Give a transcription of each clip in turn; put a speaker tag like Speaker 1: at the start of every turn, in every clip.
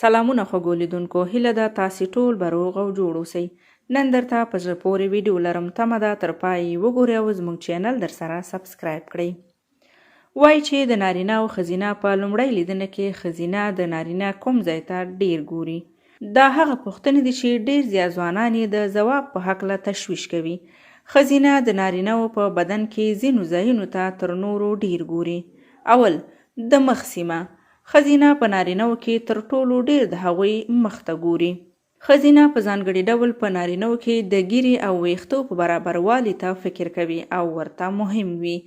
Speaker 1: سلامونه خوږو لیدونکو هیله ده تاسې ټول به روغ او جوړ اوسئ. نن درته په زړه پورې ویډیو لرم تمه ده تر پای یې وګورئ او زموږ چینل درسره سبسکرایب کړئ. وایي چې د نارینه او ښځینه په لومړۍ لیدنه کې ښځینه د نارینه کوم ځای ته ډیر ګوري؟ دا هغه پوښتنې دي چې ډیر زیات ځوانان یې د ځواب په هکله تشویش کوي. ښځینه د نارینه وو په بدن کې ځینو ځایونو ته تر نورو ډیر ګوري. اول، د مخ سیمه. ښځینه په نارینه وو کې تر ټولو ډیر د هغوی مخ ته ګوري. ښځینه په ځانګړي ډول په نارینه وو کې د ږیرې او ویښتو په برابروالي ته فکر کوي او ورته مهم وي.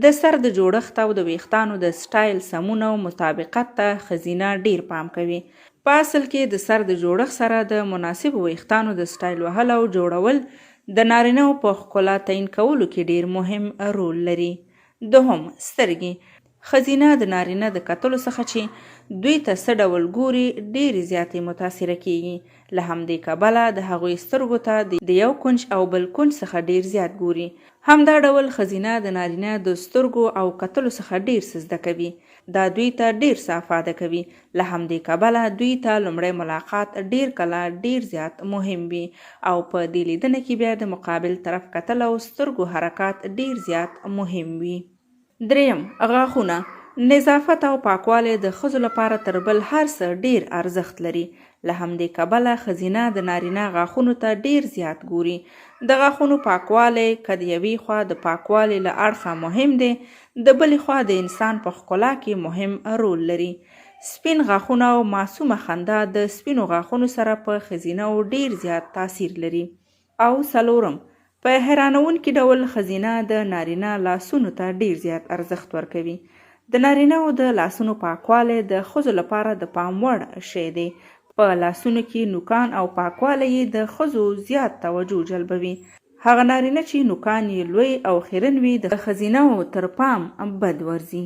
Speaker 1: د سر د جوړښت او د ویښتانو د سټایل سمون او مطابقت ته ښځینه ډیر پام کوي. په اصل کې د سر د جوړښت سره د مناسبو ویښتانو د سټایل وهل او جوړول د نارینه وو په ښکلا تعین کولو کې ډیر مهم رول لري. دوهم، سترګې. ښځینه د نارینه د کتلو څخه چې دوی ته څه ډول ګوري ډېرې زیاتې متاثره کېږي، له همدې کبله د هغوی سترګو ته د یو کونج او بل کونج څخه ډېر زیات ګوري. همدا ډول ښځینه د نارینه د سترګو او کتلو څخه ډېر څه زده کوي. دا دوی ته ډېر څه افاده کوي، له همدې کبله دوی ته لومړی ملاقات ډېر کله ډېر زیات مهم وي او په دې لیدنه کې بیا د مقابل طرف کتل او سترګو حرکات ډېر زیات مهم وي. درېیم، غاښونه. نظافت او پاکوالی د ښځو لپاره تر بل هر څه ډېر ارزښت لري، له همدې کبله ښځینه د نارینه غاښونو ته ډېر زیات ګوري. د غاښونو پاکوالی که د یوې خوا د پاکوالي له اړخه مهم دی، د بلې خوا د انسان په ښکلا کې مهم رول لري. سپین غاښونه او معصومه خندا د سپینو غاښونو سره په ښځینه وو ډېر زیات تاثیر لري. او څلورم، په حیرانوونکي ډول ښځینه د نارینه لاسونو ته ډېر زیات ارزښت ورکوي. د نارینه وو د لاسونو پاکوالی د ښځو لپاره د پام وړ شی دی. په لاسونو کې نوکان او پاکوالی یې د ښځو زیات توجه جلبوي. هغه نارینه چې نوکان یې لوی او خیرن وي د ښځینه وو تر پام بد ورځي.